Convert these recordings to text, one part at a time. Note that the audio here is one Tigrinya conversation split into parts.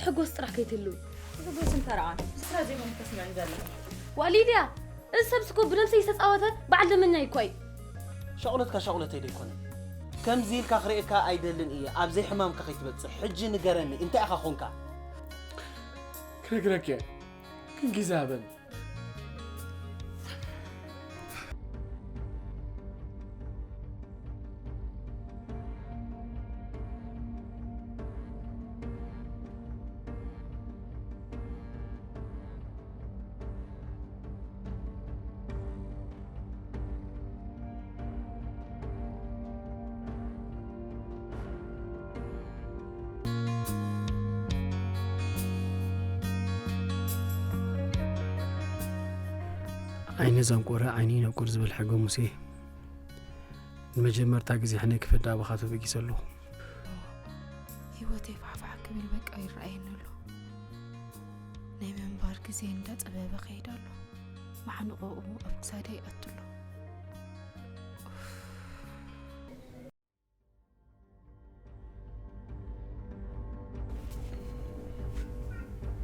ሕጎስ ጥራሕ ከይትህልዊ። ሕጎስ እንተረኣን ስፍራ ዘይኮነ ተስምዕን ዘላ። ዋሊድያ፣ እዚ ሰብስ እኮ ብነብሰይ ዝተጻወተ በዓል ደመኛ እኮ እዩ። ሻቑለትካ ሻቑለተይ ደይኮነን። ከምዚ ኢልካ ክርእየካ ኣይደልን እየ። ኣብ ዘይሕማምካ ከይትበጽሕ። ሕጂ ንገረኒ፣ እንታይ ኢኻ ኾንካ? ክነግረኪ እየ፣ ግን ግዜ ሃበኒ። ዓይኒ ዘንቆረ ዓይኒ ይነቁር ዝብል ሕገ ሙሴ ንመጀመርታ ግዜ ሕነ ክፈዲ ኣባኻ ተበጊሰ ኣለኹ። ህይወተይ ፋሕፋሕ ክብል በቃ ይረኣየኒ ኣሎ። ናይ ምንባር ግዜ እንዳጸበበ ከይድ ኣሎ። ማዕንቆኡ ኣብ ክሳደይ ኣትሎ።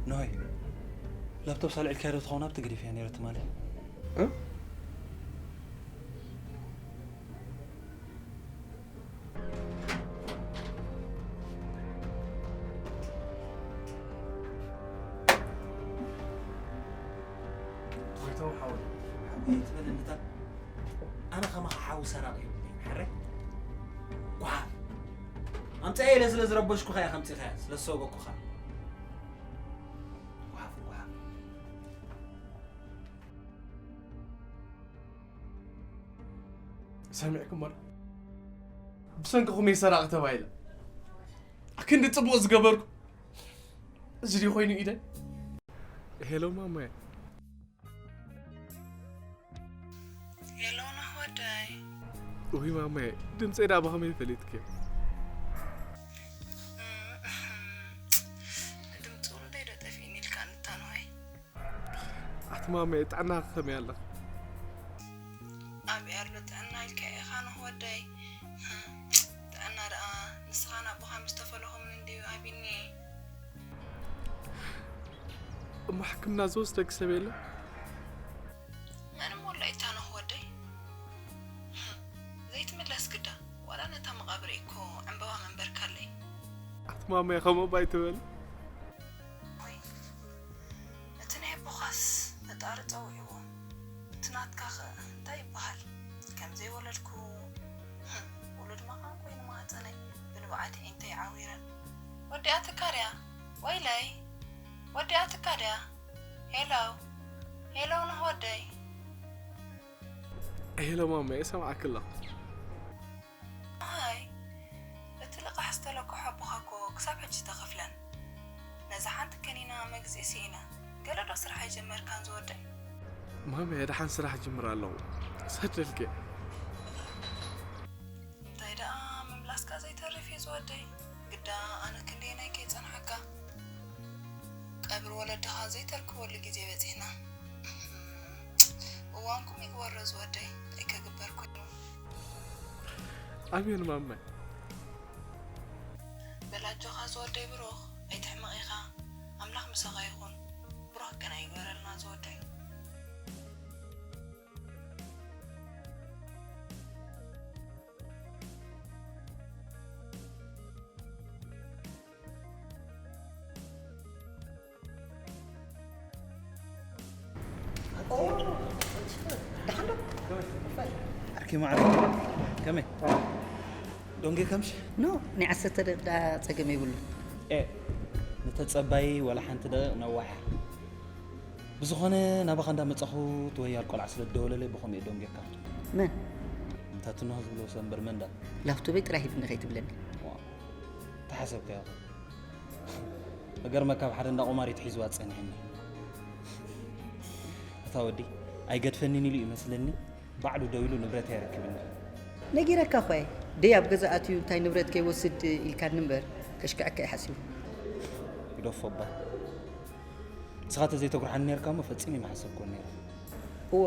ኖሆይ፣ ላፕቶፕ ሳልዕልካዮ ዶ ትኸውን ኣብቲ ገዲፈያ ነይረ ትማሊ? እ? ጎይታዊ ሓወይ፣ ሓወይ ትበለኒ እታ ኣነ ከማኻ ሓዊ ሰራቒ የብለይን፣ ሕራይ? ጓሓፍ። ኣምጻኤ ኢለ ስለ ዝረበሽኩኻ እየ ከምጺኻያ፣ ስለ ዝሰጎግኩኻ። ጓሓፍ፣ ጓሓፍ። ሰሚዕኩም ኣሎ? ብሰንክኹም እየ ሰራቒ ተባሂለ። ኣክንዲ ጽቡቕ ዝገበርኩ እዚ ድዩ ኮይኑ ኢደይ? ሄሎ ማማየ። ሄሎ ናህ ወደይ። ውይ ማማየ፣ ድምፀይ ዳ ብኸመይ ፈሊጥክዮ? ድምፂ ወለደይ ዶ ጠፊእኒ ኢልካ ንታንሆይ? ኣቲ ማማየ፣ ጥዕናኺ ከመይ ኣለኺ? ኣበይ ኣሎ ጥዕና ኢልካ ኢኻ ናህ ወደይ? ጥዕና ደኣ ንስኻን ኣቦኻ ምስ ተፈለኹምን እንድዩ ኣቢኒ። እሞ ሕክምና ዝወስደኪ ሰብ የለን? መን እሞ ኣሎ ኢታ ናህ ወደይ? ዘይትምለስ ግዳ፣ ዋላ ነታ መቓብረይ እኮ ዕምበባ መንበርካለይ። ኣቲ ማማየ፣ ከምኡ እባ ኣይትበሊ። ወይ፣ እቲ ናይ ኣቦኻስ ፈጣሪ ጸዊዕዎ። እቲ ናትካ ኸ እንታይ ይበሃል? ከም ዘይወለድኩ፣ ህም፣ ውሉድ መኻን ኮይኑ ማህጸነይ ብንብዓት ዒንተይ ዓዊረን። ወዲኣትካ ድያ? ወይለይ፣ ወዲኣትካ ድያ? ሄሎ፣ ሄሎ፣ ናህ ወደይ። ሄሎ ማማየ፣ እሰምዓኪ ኣለኹ። ኣይ፣ እቲ ልቓሕ ዝተለቅሖ ኣቦኻ እኮ ክሳብ ሕጂ ተኸፍለን። ነዛ ሓንቲ ከኒና መግዝኢ ስኢነ። ገለ ዶ ስራሕ ኣይጀመርካን ዝወደይ? ማማየ፣ ደሓን ስራሕ ጅምር ኣለኹ። ክሰደልኪ እየ። እንታይ ደኣ ምምላስካ ዘይተርፍ እዩ ዝወደይ። ግዳ ኣነ ክንደየናይ ከይጸንሓካ። ቀብሪ ወለድኻ ዘይተርክበሉ ግዜ በጺሕና። እዋንኩም ይግበሮ ዝወደይ፣ እንታይ ከግበር ኮይኑ። ኣሜን ማማየ። በል ኣጆኻ ዝወደይ ብሩኽ፣ ኣይትሕመቕ ኢኻ። ኣምላኽ ምሳኻ ይኹን። ብሩኽ ቅነ ይግበረልና ዝወደይ። ኣርኪ ማዕረ ከመይ ዶንጌ ከምሽ? ኖ፣ ናይ ዓሰርተ ደቂቃ ጸገም የብሉ። ኤ፣ ንተጸባይ ዋላ ሓንቲ ደቂቕ ነዋሕ። ብዝኾነ ናባኻ እንዳመጻኹ ትወያል ቆልዓ ስለ ደወለለይ ብኸምኡ እየ ደንጌካ። መን? እንታትኖ ዝብሎ ሰንበር መንዳ። ላፕቶበይ ጥራይ ሂብኒ ከይትብለኒ። ተሓሰብካዮ። እገርመካ ኣብ ሓደ እንዳ ቁማር እዩ ትሒዝዋ ጸኒሕኒ። እታ ወዲ ኣይገድፈንን ኢሉ እዩ መስለኒ። ባዕሉ ደው ኢሉ ንብረት የረክብኒ። ነጊረካ እኮ እየ። ደይ ኣብ ገዛ ኣትዩ እንታይ ንብረት ከይወስድ ኢልካኒ እምበር ከሽክዐካ እየ ሓሲቡ። ግደፎ እባ። ንስኻ ተዘይተጉርሓኒ ነርካ እሞ ፈጺመ ይመሓሰብኩ ነይረ። እወ፣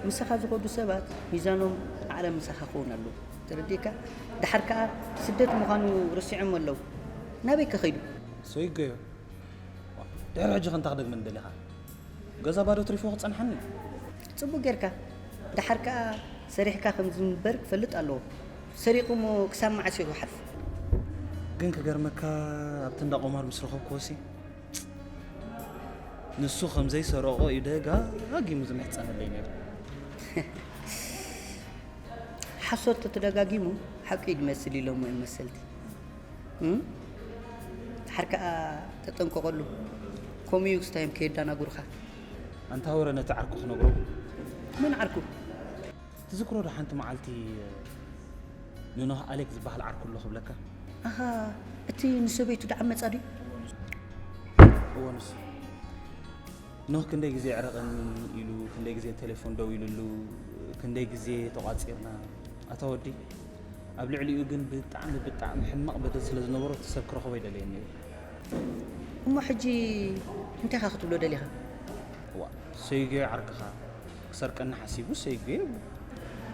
ምሳኻ ዝኸዱ ሰባት ሚዛኖም ዓለም ምሳኻ ክኸውን ኣለዎ። ተረዲእካ? ደሓር ከኣ ስደት ምዃኑ ረሲዖም ኣለዉ። ናበይ ከኸይዱ? ሰይገዮ፣ ድሕሪ ሕጂ ከንታ ክደግመኒ ደሊኻ? ገዛ ባዶ ትሪፎ ክጸንሓኒ? ጽቡቅ ጌርካ። ደሓር ከኣ ሰሪሕካ ከም ዝንበር ክፈልጥ ኣለዎ። ሰሪቑ እሞ ክሳብ መዓስ እዩ ክሓልፍ? ግን ክገርመካ፣ ኣብቲ እንዳ ቆማር ምስ ረኸብክዎሲ፣ ንሱ ከም ዘይሰረቖ እዩ ደጋጊሙ ዝምሕጸነለይ ነይሩ። ሓሶት ተተደጋጊሙ ሓቂ እዩ ዝመስል ኢሎሞ እዮም መሰልቲ። እም? ድሓር ከኣ ተጠንቀቐሉ። ከምኡ እዩ ክስታዮም ከየዳናግሩኻ። ኣንታ ወረ ነቲ ዓርኩ ክነግሮ። መን ዓርኩ? ትዝክሮ ዶ ሓንቲ መዓልቲ ንኖህ ኣሌክ ዝበሃል ዓርኩ ኣሎ ክብለካ? ኣሃ፣ እቲ ንሰበይቱ ደኣ መጻ ድዩ? እዎ፣ ንሱ። ኖህ ክንደይ ግዜ ዕረቐኒ ኢሉ፣ ክንደይ ግዜ ቴሌፎን ደው ኢሉሉ፣ ክንደይ ግዜ ተቋጺርና። ኣታ ወዲ፣ ኣብ ልዕሊኡ ግን ብጣዕሚ፣ ብጣዕሚ ሕማቕ በደል ስለ ዝነበሮ፣ እቲ ሰብ ክረኽቦ ኣይደለየን ነይሩ። እሞ ሕጂ እንታይ ኢኻ ክትብሎ ደሊኻ? እዋ፣ ሰይገዮ ዓርክኻ ክሰርቀኒ ሓሲቡ ሰይገዮ።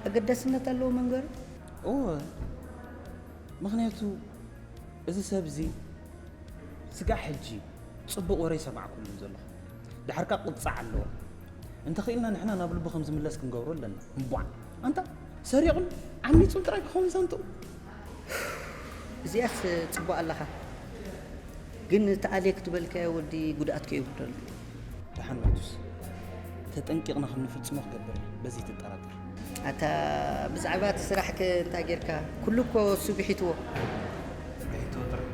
ኣገዳስነት ኣለዎ መንገሩ? እወ፣ ምኽንያቱ እዚ ሰብ እዚ ስጋዕ ሕጂ ጽቡቕ ወረ ይሰማዕኩሉ ዘለኹ። ድሓር ከኣ ቅጻዕ ኣለዎ። እንተኽኢልና ንሕና ናብ ልቡ ከም ዝምለስ ክንገብሮ ኣለና። እምቧዕ! ኣንታ ሰሪቑን ዓሚጹን ጥራይ ክኸውን ዛንትኡ። እዚኣስ ጽቡቕ ኣለኻ። ግን እቲ ኣሌክ ዝበልካዮ ወዲ ጉድኣት ከየውርደሉ። ደሓን መቱስ። ተጠንቂቕና ከም ንፍጽሞ ክገብር እየ። በዚ ትጠራጠር። ኣታ ብዛዕባ እቲ ስራሕከ እንታይ ጌርካ? ኩሉ እኮ እሱ ብሒትዎ። ብሒትዎ ጥራይ።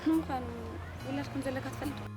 ንምዃኑ ውላድ ከም ዘለካ ትፈልጥ ዶ?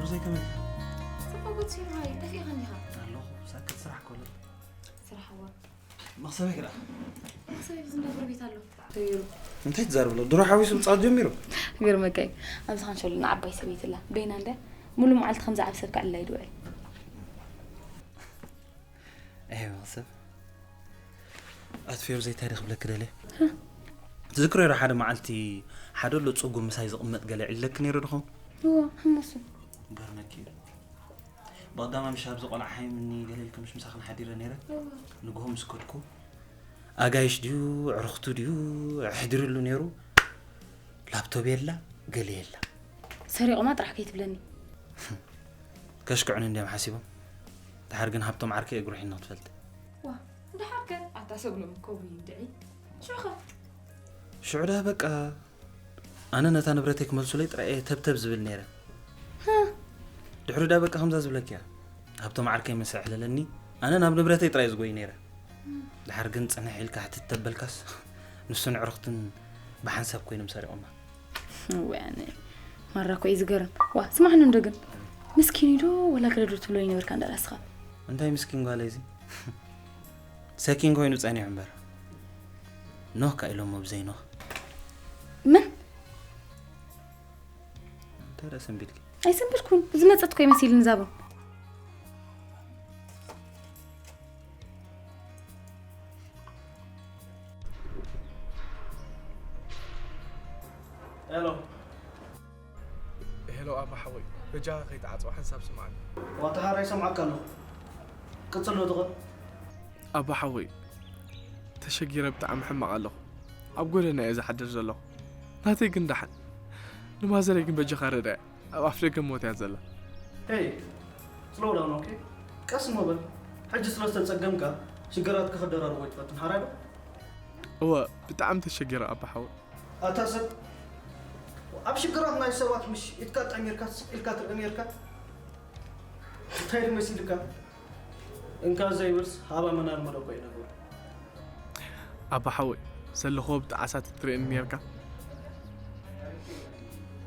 ሩዘይ ከመይ? ጽቡቕ ጉድ ሲርሃይ፣ ጠፊእኻ እንዲኻ? ኣለኹ፣ ሳክት ስራሕ ኮለ። ስራሕ እዋ። መኽሰበይ ክዳ? መኽሰበይ ብዝንዳ ጎረቤት ኣሎ። ተይሩ። እንታይ ትዛርብ ኣሎ? ድሮ ሓዊሱ ምጻት ጀሚሩ። ገርመካይ፣ ኣብዚ ካንሸሎ ንዓባይ ሰበይቲ ኣላ። በይና እንደ ሙሉ መዓልቲ ከምዚ ዓብ ሰብ ከዕልላ ይድውዕል። እሄ መኽሰብ። ኣትፌሩ ዘይታይ ክብለክ ደለ። ትዝክሮ ዶ ሓደ መዓልቲ ሓደ ኣሎ ጽጉም ምሳይ ዝቕመጥ ገለ ዕለክ ነይሩ ድኹም? እዎ፣ ህሞሱ። ገርመኪ እዩ። ብቐዳማ ምሽ ኣብዚ ቆልዓ ሓይምኒ ገለ ኢልክ ምሽ ምሳኽን ሓዲረ ነይረ። እዎ። ንግሆ ምስ ከድኩ ኣጋይሽ ድዩ ዕርኽቱ ድዩ ኣሕዲርሉ ነይሩ። ላፕቶፕ የላ፣ ገለ የላ። ሰሪቖማ ጥራሕ ከይትብለኒ። ከሽክዑኒ እንድዮም ሓሲቦም። ድሓር ግን ሃብቶም ዓርከይ እግሩ ሒኖ ትፈልጥ። ዋ፣ ድሓር ከ ኣታ ሰብሎም ከቡይ እንድዒ። ሽዑ ኸ? ሽዑ ዳ በቃ ኣነ ነታ ንብረተይ ክመልሱለይ ጥራይ እየ ተብተብ ዝብል ነይረ። ድሕሪ ዳ በቃ ከምዛ ዝብለኪያ ሃብቶም ዓርከይ ምስ ኣዕለለኒ ኣነ ናብ ንብረተይ ጥራይ ዝጎይ ነይረ። ድሓር ግን ጽንሕ ኢልካ ሕትት ተበልካስ ንሱን ዕርኽቱን ብሓንሳብ ኮይኖም ሰሪቖማ። ወይ ኣነ ማራ እኮ እዩ ዝገርም። ዋ ስማዕኒ እንዶ ግን ምስኪን እዩ ዶ ወላ ገለ ዶ ትብሎ ይነበርካ እንዳ ራስኻ? እንታይ ምስኪን ጓለይ እዚ ሰኪን ኮይኑ ጸኒሑ እምበር ኖህ ካ ኢሎሞ ብዘይ ኖህ። ምን እንታይ ደኣ ሰንቢልኪ? ኣይሰንበድኩን። ዝመጸት እኮ ይመሲል ንዛቦ። ሄሎ ሄሎ ኣባ ሓወይ በጃኻ ከይትዓጽዋ ሓንሳብ ስምዓኒ። ዋታ ሓራይ ሰምዓካ ኣለኹ። ቅጽል ዶ ትኽእል? ኣባ ሓወይ ተሸጊረ ብጣዕሚ ሕማቕ ኣለኹ። ኣብ ጎደና እየ ዝሓድር ዘለኹ። ናተይ ግን ደሓን። ንማዘረይ ግን በጃኻ ረዳያ። ኣብ ኣፍ ደገ ሞት እያ ዘላ። Hey, slow down, okay? ቀስ እሞ በል። ሕጂ ስለ ዝተጸገምካ ሽግራትካ ክደራርቦ ኣይትፈትን፣ ሓራይ ዶ? እወ፣ ብጣዕሚ ተሸጊረ ኣባ ሓወይ። ኣታ ሰብ፣ ኣብ ሽግራት ናይ ሰባት ምሽ ኢድካ ጠሚርካ ስቕ ኢልካ ትርኢ ነርካ? እንታይ ድመሲልካ? እንካ ዘይብልስ ሃባ መናን መደኮ እዩ ነገሩ። ኣባ ሓወይ ዘለኹዎ ብጣዕሳ ትትርእየኒ ነርካ።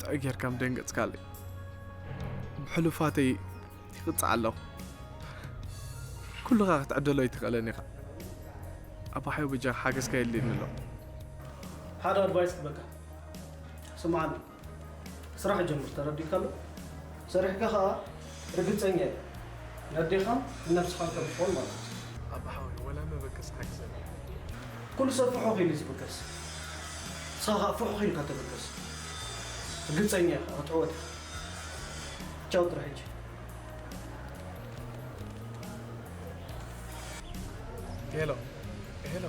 ጥዑይ ጌርካ ምደንገጽካለይ። ብሕሉፋተይ ይቕጻዕ ኣለኹ። ኩልኻ ክትዕደሎ ኣይትኽእለን ኢኻ። ኣባ ሓወይ በጃኻ ሓገዝካ የድልየኒ ኣሎ። ሓደ ኣድቫይስ ክበካ። ስምዓኒ። ስራሕ ጀምር ተረዲእካ ኣሎ። ሰሪሕካ ኸኣ ርግጸኛ እየ ነዴኻን ንነብስኻን ከም ትኾን ማለት እዩ። ኣባ ሓወይ ወላ መበገሲ ሓግዘኒ። ኩሉ ሰብ ፍሑኽ ኢሉ እዩ ዝብገስ። ንስኻ ኸኣ ፍሑኽ ኢልካ ተበገስ። ርግጸኛ እየ ኸኣ ክትዕወት ኢኻ። ቻው ጥራሕ ሕጂ። ሄሎ ሄሎ።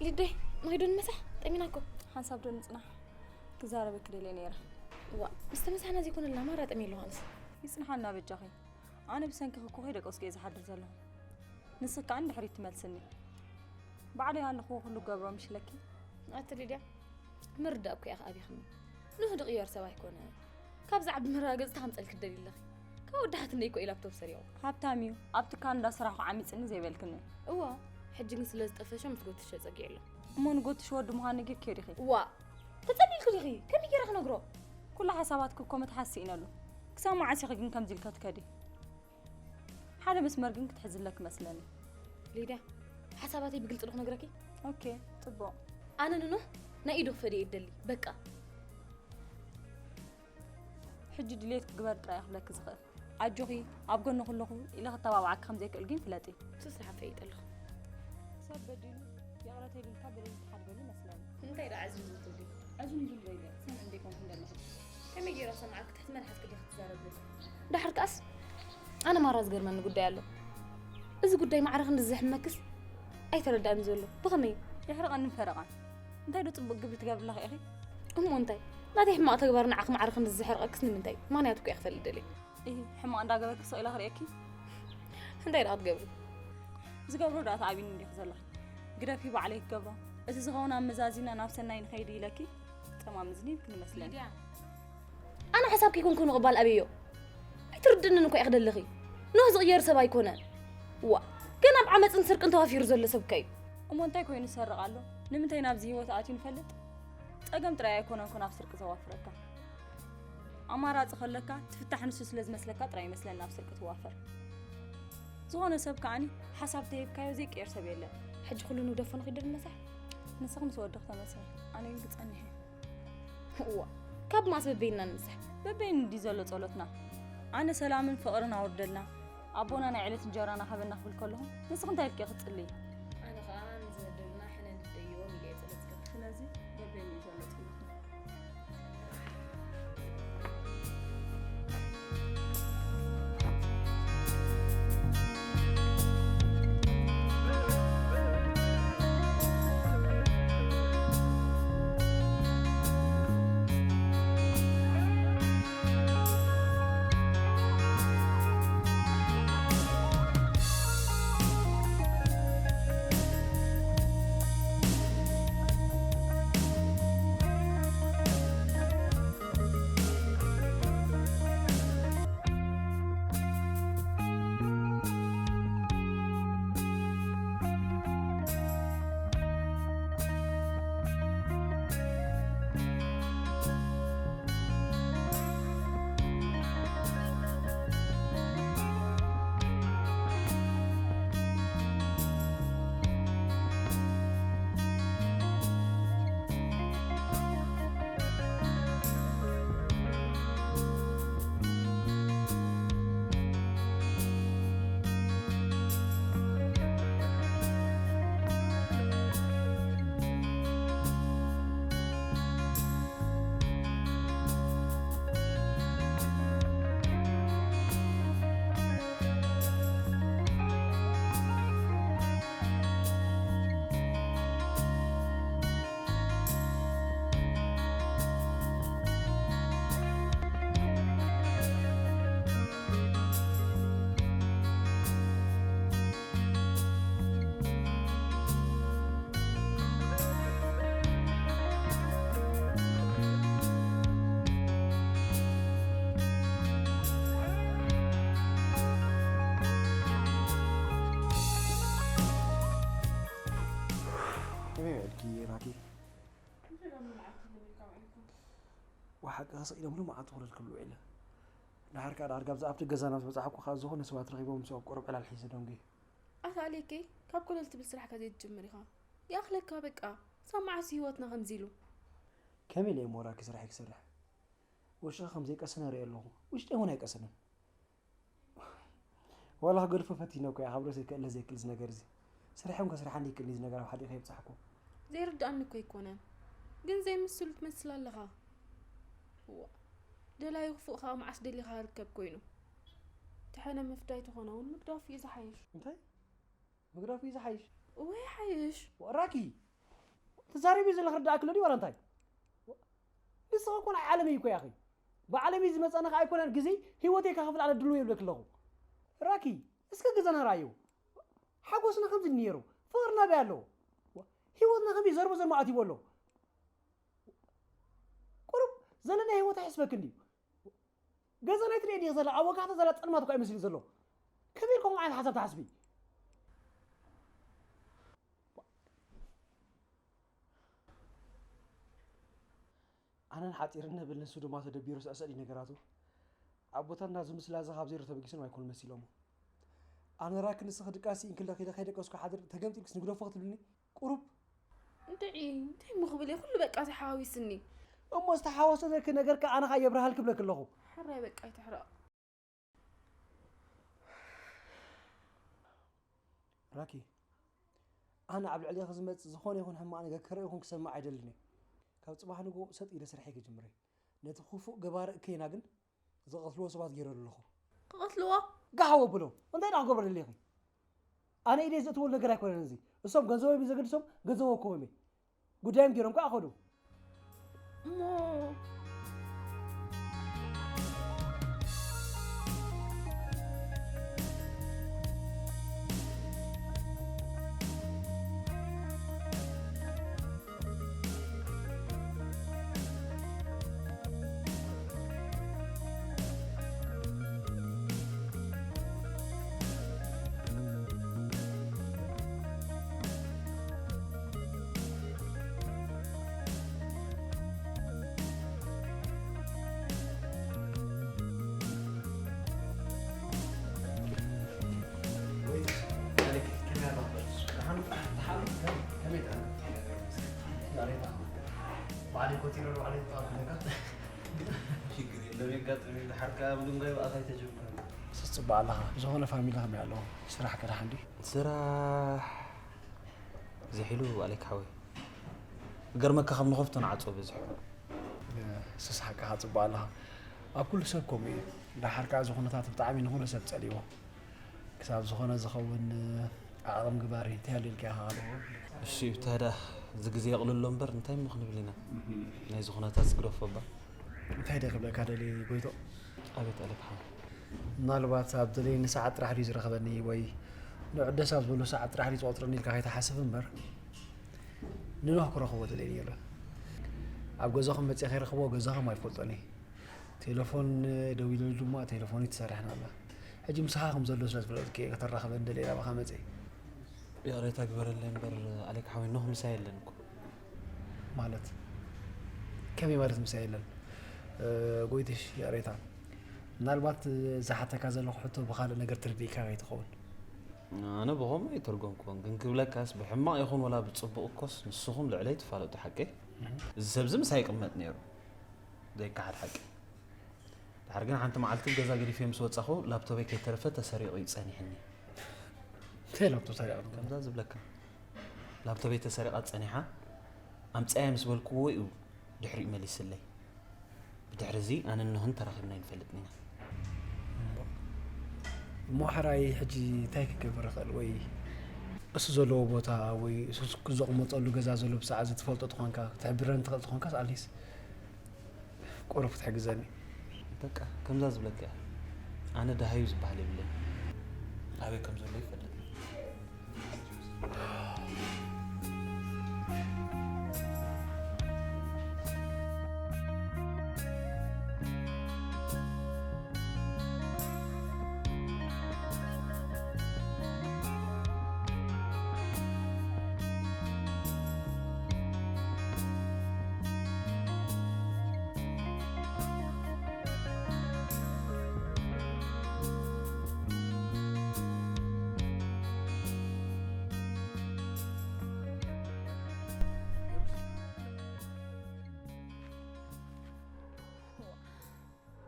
ሊደይ ንኸይዶ ንምሳሕ ጠሚና እኮ። ሓንሳብ ዶ ንጽናሕ? ክዛረበኪ ደልየ ነይረ። ዋ ምስ ተመሳሕና ዘይኮነልና ማራ ጠሚየ ኣለኹ ኣነስ። ይጽንሓልና በጃኺ። ኣነ ብሰንክኺ እኮ ከይደቀስኩ እየ ዝሓድር ዘለኹ። ንስኺ ከኣ ንድሕሪት ትመልስኒ። ባዕለይ ኣለኹዎ ኩሉ ክገብሮ ምሽ ኢለኪ። ኣቲ ሊድያ ምርዳእ እኮ ኢኺ ኣቢኽኒ። ንህድእ ቅየር ሰብ ኣይኮነ። ካብዚ ዓቢ መረጋገጺ እንታይ ከምጸልኪ ትደልዪ ኣለኺ? ካብ ወዲ ሓትነይ እኮ እዩ ላፕቶፕ ሰሪቑ። ሃብታም እዩ። ኣብቲ ካንዳ ስራሕኹ ዓሚጽኒ ዘይበልክኒ። እዋ፣ ሕጂ ግን ስለ ዝጠፈሸ ምስ ጎትሸ ጸጊዑ ኣሎ። እሞ ንጎትሽ ወዲ ምዃኑ ነጊርክዮ ዲኺ? እዋ፣ ተጸሊልኪ ዲኺ? ከመይ ገይረ ክነግሮ? ኩሉ ሓሳባትኪ እኮ ምትሓዝ ስኢነሉ። ክሳብ መዓስ ኢኺ ግን ከምዚ ኢልኪ ክትከዲ? ሓደ መስመር ግን ክትሕዚ ኣለኪ መስለኒ። ሊድያ፣ ሓሳባተይ ብግልፂ ዶ ክነግረኪ? ኦኬ፣ ፅቡቕ። ኣነ ንኖህ ናይ ኢዱ ክፈድየ ይደሊ። በቃ። ሕጂ ድሌት ክግበር ጥራይ ክብለኪ ዝኽእል። ኣጆኺ፣ ኣብ ጎኒ ኩለኹ ኢለ ክተባብዓኪ ከም ዘይክእል ግን ፍለጢ። ስራሕ ፈይጠ ኣለኹ። ሰብ በዲሉ ይቕረ ተይልካ በደል ተሓድገሉ ይመስለኒ። እንታይ ዶ ዓዚሙ ዝብል? ኣዝዩ ንዝብል በይደ ሰም እንዴኮንኩ እንደለኹ። ከመይ ገይረ ሰማዕክ ትሕቲ መልሓስ ቅዲ ክትዛረብ? ዳሕር ከኣስ ኣነ ማራ ዝገርመኒ ጉዳይ ኣሎ። እዚ ጉዳይ ማዕረ ክንዲ ዝሕመክስ ኣይተረዳእን ዘሎ። ብኸመይ? የሕርቐንን ፈረቓን። እንታይ ዶ ጽቡቕ ግብሪ ትገብርላ ኢኺ? እሞ እንታይ? ናተይ ሕማቕ ተግባር ንዓኺ ማዕረ ክንዲ ዝሕርቐክስ ንምንታይ? ምኽንያት እኮ እየ ክፈልጥ ደልየ። እሂ፣ ሕማቕ እንዳገበርኪ ስቕ ኢለ ክርእየኪ? እንታይ ደኣ ክትገብሪ? ዝገብሮ ደኣ ተኣቢኒ እንዲኺ ዘለኺ። ግደፊ ባዕለይ ክገብሮ። እቲ ዝኸውን ኣመዛዚና ናብ ሰናይ ንኸይድ ኢለኪ ጠማምዝኒ ክንመስለኒ። ኣነ ሓሳብ ከይኮንኩ ንቕባል ኣበዮ። ኣይትርድእንን እኮ ኢኺ ደለኺ። ኖህ ዝቕየር ሰብ ኣይኮነን። ዋ፣ ገና ኣብ ዓመፅን ስርቅን ተዋፊሩ ዘሎ ሰብ ከዩ። እሞ እንታይ ኮይኑ ዝሰርቕ ኣሎ? ንምንታይ ናብዚ ህይወት ኣትዩ ንፈልጥ? ጸገም ጥራይ ኣይኮነን ኮ ናብ ስርቂ ዘዋፍረካ። ኣማራጺ ከለካ ትፍታሕ ንሱ ስለ ዝመስለካ ጥራይ ይመስለኒ ናብ ስርቂ ትዋፈር። ዝኾነ ሰብ ከኣኒ ሓሳብ ተሂብካዮ ዘይቅየር ሰብ የለን። ሕጂ ኩሉ ንውደፎ ንኺድ ንመሳሕ። ንስኺ ምስ ወድኺ ተመሰይ፣ ኣነ ግን ክጸንሕ እየ። እዋ፣ ካብ ማስ በበይንና ንምሳሕ። በበይኑ እንዲ ዘሎ ጸሎትና። ኣነ ሰላምን ፍቕርን ኣውርደልና፣ ኣቦና ናይ ዕለት እንጀራና ሃበና ክብል ከለኹ፣ ንስኺ እንታይ ኢልኪ ክትጽልዪ? ኣነ ኸኣ ንዝበደሉና ሕነ ንደይዎም ኢለ እየ ጸሎት ዝገብር። ስለዚ በበይኑ እዩ ዘሎ ጸሎትና። ከመይ ውዒልኪ ራኪ? ብሓቂ ስቕ ኢሎም ሎማዓንቲ ክብለልክሉ ውዒለ። ድሓር ከኣ ዳርጋ ኣብዚ ኣብቲ ገዛና ምስ በጻሕኩ ከኣ ዝኾነ ሰባት ረኺቦም ምስኦም ቁሩብ ዕላል ሒዘ ደንጉየ። ኣታ ኣሌከይ፣ ካብ ኮለል ትብል ስራሕካ ዘይትጅምር ኢኻ። ይኣኽለካ በቃ። ክሳብ መዓስ እዩ ህይወትና ከምዚ ኢሉ? ከመይ ኢለ እየ ሞራኪ ስራሐይ ክሰርሕ? ውሽጥኺ ከም ዘይቀሰነ እርኢ ኣለኹ። ውሽጠይ እውን ኣይቀሰነን። ዋላ ክገድፎ ፈቲነ እኮ እየ፣ ካብ ርእሰይ ክእለ ዘይክእል እዚ ነገር እዚ። ስርሐ እውን ከስርሓኒ ይክእልኒ እዚ ነገር ኣብ ሓዲኡ ከየብጻሕኩ። ዘይርድኣኒ እኮ ኣይኮነን፣ ግን ዘይምስሉ ትመስል ኣለኻ። እዋ፣ ደላዩ ክፉእ ኸኣ መዓስ ደሊኻ ርከብ ኮይኑ። ተሐነ ምፍዳይ ተኾነ እውን ምግዳፍ እዩ ዝሓይሽ። እንታይ? ምግዳፍ እዩ ዝሓይሽ። እወ ይሓይሽ። ራኪ፣ ትዛረቢ ዘለኺ ርዳእኪ ኣሎ ድዩ ዋላ እንታይ? ንስኺ እኮ ናይ ዓለመይ እኮ ኢኺ። ብዓለመይ ዝመጸና ከኣ ኣይኮነን ግዜ ህይወተይ ከኽፍል ኣነ ድሉው እየ ይብለኪ ኣለኹ። ራኪ፣ እስከ ገዛና ርኣዮ። ሓጎስና ከምዚ ነይሩ፣ ፍቕርና ኣበይ ኣሎ? ህይወትና ከመይ ዘርቦ ዘርሞ ኣትይዎ ኣሎ? ቁሩብ ዘለና ህይወት ኣይሕስበኪ እንድዩ። ገዛ ናይ ትሪኦ ዲኺ ዘላ ኣብ ወጋሕታ ዘላ ጸልማት እኮ ኣይመስልን ዘሎ። ከመይ ኢልኩም ዓይነት ሓሳብ ትሓስቢ? ኣነን ሓጺርን ነብል ንሱ ድማ ተደቢሩ ስዕስዕ ድዩ ነገራቱ? ኣቦታትና እዚ ምስላ እዚ ካብ ዜሮ ተበጊሶም ኣይኮኑ መሲሎሞ። ኣነ ራኪ ንስኺ ድቃስ ኢንክለኺ ኢለ ከይደቀስኩ ሓድር ተገምጢልክስ ንግደፎ ክትብልኒ? ቁሩብ። እንድዒ እንታይ እሞ ክብል እየ? ኩሉ በቃ ተሓዋዊስኒ። እሞ ዝተሓወሰ ዘኪ ነገር ከኣ ኣነ ከኣ የብርሃል ክብለኪ ኣለኹ። ሕራይ በቃ ኣይትሕረቕ። ራኪ፣ ኣነ ኣብ ልዕሌኺ ዝመጽእ ዝኾነ ይኹን ሕማቕ ነገር ክርኢ ይኹን ክሰምዕ ኣይደልን እየ። ካብ ጽባሕ ንግሆ ሰጥ ኢለ ስርሐይ ክጅምር እየ። ነቲ ክፉእ ገባሪ እከይና ግን ዝቐትልዎ ሰባት ገይረ ኣለኹ። ክቐትልዎ? ጋሕ ኣበሎ። እንታይ ደኣ ክገብር ደሊኺ? ኣነ ኢደይ ዘእትወሉ ነገር ኣይኮነን እዚ። እሶም ገንዘቦም እዩ ዘገድሶም፣ ገንዘቦም ክህቦም እየ። ጉዳዮም ገይሮም ከኣ ከዱ። እሞ ባዕለይ ኮቲረ ባዕለይ ተጣብለካ። ሽግር የለም የጋጥም እዩ። ድሓር ከኣ ብድንጋይ ብኣኻ ኣይተጀምረን። ስስ ጽቡቕ ኣለኻ። ዝኾነ ፋሚሊ ከመይ ኣለዎ? ስራሕ ከ ደሓን ድዩ? ስራሕ ዝሒሉ ኣሌክ ሓወይ። ገርመካ ከም ንኸፍቶ ንዓጾ በዚሑ። ስስ ሓቅኻ ጽቡቕ ኣለኻ። ኣብ ኩሉ ሰብ ከምኡ እዩ። ደሓር ከኣ እዚ ኩነታት ብጣዕሚ ንኹሉ ሰብ ጸሊዎ። ክሳብ ዝኾነ ዝኸውን ዓቕም ግባሪ እንታይ ኣሎ ኢልካ ኢኻ ኣለዎ። እሺ ብታይ ደኣ እዚ ግዜ የቕልሎ እምበር እንታይ እሞ ክንብል ኢና። ናይ ዝኾነታት ዝግደፎ እባ። እንታይ ደ ክብለካ ደሊ ጎይቶ? ኣቤት ኣሌክ ሓወይ። ምናልባት ኣብ ደለይኒ ሰዓት ጥራሕ ድዩ ዝረኸበኒ ወይ ንዕደስ ኣብ ዝበሎ ሰዓት ጥራሕ ድዩ ዝቆፅረኒ ኢልካ ከይትሓስብ እምበር ንኖህ ክረኽቦ ደለየ ነይረ። ኣብ ገዛኹም መፅየ ከይረኽቦ ገዛኹም ኣይፈልጦን እየ። ቴሌፎን ደዊለሉ ድማ ቴሌፎኑ ትሰርሕን ኣላ። ሕጂ ምሳኻ ከም ዘሎ ስለ ዝፈለጥኩ እየ ከተራኽበኒ ደለየ ናባኻ መፅየ። ይቕሬታ ግበረለይ እምበር ኣሌክ ሓወይ ኖህ ምሳይ የለን እኮ። ማለት ከመይ ማለት ምሳይ የለን? ጎይትሽ ይቕሬታ ምናልባት ዝሓተካ ዘለኹ ሕቶ ብኻልእ ነገር ተረዲእካ ከይትኸውን። ኣነ ብኸምኡ ኣይተርጎምክዎን ግን ክብለካስ ብሕማቕ ይኹን ወላ ብፅቡቕ እኮስ ንስኹም ልዕለይ ትፋለጡ ሓቀይ። እዚ ሰብዚ ምሳይ ይቕመጥ ነይሩ ዘይከሓድ ሓቂ። ድሓር ግን ሓንቲ መዓልቲ ገዛ ገዲፈ ምስ ወፃኹ ላፕቶበይ ከይተረፈ ተሰሪቑ እዩ ፀኒሕኒ። እንታይ ላፕቶፕ ሰሪቑ? ከምዛ ዝብለካ ላፕቶበይ ተሰሪቓ ፀኒሓ ኣምፅኣያ ምስ በልክዎ እዩ ድሕሪኡ መሊስለይ። ብድሕሪ እዚ ኣነን ኖህን ተራኺብና ኣይንፈልጥን ኢና። እሞ ሕራይ ሕጂ እንታይ ክገብር ይኽእል? ወይ እሱ ዘለዎ ቦታ ወይ እሱ ዘቕመጠሉ ገዛ ዘሎ ብሰዓት እዚ ትፈልጦ ተኾንካ ክትሕብረኒ ትኽእል ተኾንካስ ኣትሊስት ቁሩብ ክትሕግዘኒ። በቃ ከምዛ ዝብለካ እያ። ኣነ ደሃዩ ዝበሃል የብለይን። ኣበይ ከም ዘሎ ይፈልጥ።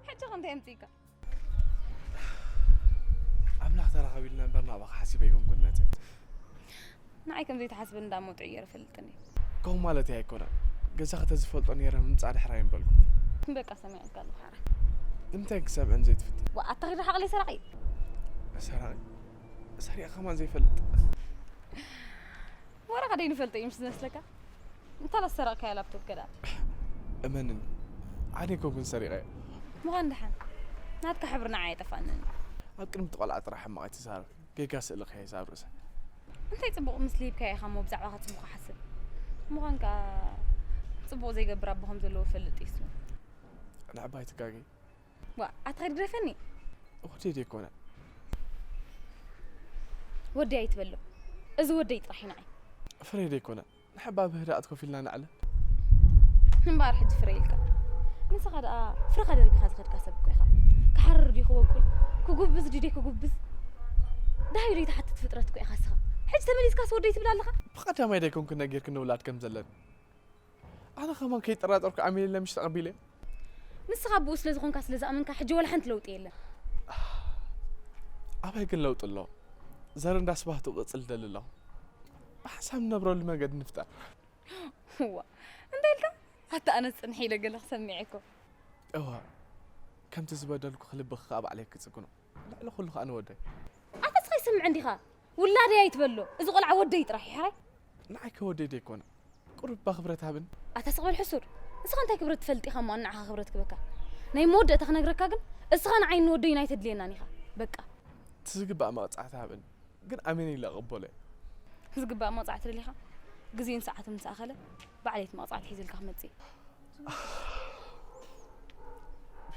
ሕጂ ከ እንታይ ኣምፅእካ? ኣምላኽ ተራኸቢልና እምበር ናባኻ ሓሲበ ኣይኮንኩን መፅእ። ንዓይ ከም ዘይትሓስበኒ እንዳመውጥዑ ገይረ ፈልጥኒ። ከምኡ ማለት ኣይኮነን። ገዛ ከተዝፈልጦ ነይረ ምምፃእ ድሕር ኣይምበልኩ። በቃ ሰሚዐልካ ኣለኹ ሓራይ። ንምንታይ ክሰምዐን ዘይትፍትን? ዋ ኣታ ኺድ ሓቕለይ ሰራቒ። ሰራቒ? ሰሪቐ ከማን ዘይፈልጥ። ወረኻ ደይንፈልጦ እዩ ምስ ዝመስለካ? እንታ ለሰረቕካያ ላፕቶፕ ከ ደኣ? እመንኒ፣ ኣነ ኣይኮንኩን ሰሪቐያ። ምዃን ደሓን ናትካ ሕብሪ ንዓይ ኣይጠፍኣንን። ኣብ ቅድሚ እቲ ቆልዓ ጥራሕ ሕማቕ ኣይትዛረብ። ጌጋ ስእሊ ከይህዝ ኣብ ርእሰይ። እንታይ ጽቡቕ ምስሊ ሂብካዮ ኢኻ እሞ ብዛዕባኻ ጽቡቕ ክሓስብ? ምዃን ከኣ ጽቡቕ ዘይገብር ኣቦ ከም ዘለዎ እፈልጥ እየ ስሙ። ንዕባ ኣይትጋገይ። ዋ ኣታ ኺድ ግደፈኒ። ወደይ ደይኮነ። ወደይ ኣይትበሎ። እዚ ወደይ ጥራሕ እዩ ንዓይ። ፍረይ ደይኮነ። ንሕባ ብህድኣት ኮፍ ኢልና ነዕልል። እምበኣር ሕጂ ፍረ ኢልካ። ንስኻ ደኣ ፍረኻ ደርቢኻ ዝኸድካ ሰብ እኮ ኢኻ። ክሓርር ድዩ ክበቁል? ክጉብዝ ድዩ ደይ ክጉብዝ? ደሃይ ዶ ይትሓትት ፍጥረት እኮ ኢኻ እስኻ። ሕጂ ተመሊስካስ ወደይ ትብል ኣለኻ? ብቐዳማይ ዶ ኣይኮንኩን ነጊርክኒ ውላድ ከም ዘለኒ? ኣነ ከማን ከይጠራጠርኩ ኣሚነ ኢለ ምሽ ተቐቢለ። ንስኻ ብኡ ስለ ዝኾንካ ስለ ዝኣመንካ ሕጂ ወላ ሓንቲ ለውጢ የለን። ኣበይ ግን ለውጢ ኣሎ? ዘር እንዳስባህ ትቕጽል ደሊ ኣለኹ። ብሓንሳብ ንነብረሉ መንገዲ ንፍጠር። እዋ እንታይ ኢልካ? ኣታ ኣነስ ጽንሒ ኢለ ገለ ክሰምዕ እኮ። እዋ ከምቲ ዝበደልኩ ክልብኺ ከኣ ባዕለይ ክጽግኖ። ልዕሊ ኩሉ ከኣ ንወደይ። ኣታ ስኻ ይሰምዕ እንዲኻ? ውላደይ ኣይትበሎ። እዚ ቆልዓ ወደይ ጥራሕ ይሕራይ። ንዓይ ከወደይ ደይኮነ ቁሩብ እባ ክብረት ሃብን። ኣታ ስቕ በል ሕሱር። ንስኻ እንታይ ክብረት ትፈልጥ ኢኻ እሞ ንዓኻ ክብረት ክበካ? ናይ መወደእታ ክነግረካ ግን እስኻ ንዓይ ንወደይን ኣይተድልየናን ኢኻ። በቃ። እቲ ዝግባእ መቕጻዕቲ ሃብን። ግን ኣሜን ኢለ እቕበሎ እየ። ዝግባእ መቕጻዕቲ ደሊኻ? ግዜን ሰዓትን ምስ ኣኸለ ባዕለይ እቲ መቕጻዕቲ ሒዘልካ ክመጽእ እየ።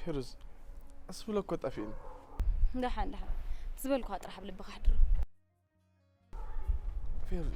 ፌሩዝ፣ ኣስብሎ እኮ ጠፊእኒ። ደሓን ደሓን። እቲ ዝበልኩኻ ጥራሕ ኣብ ልብኻ ኣሕድሮ። ፌሩዝ፣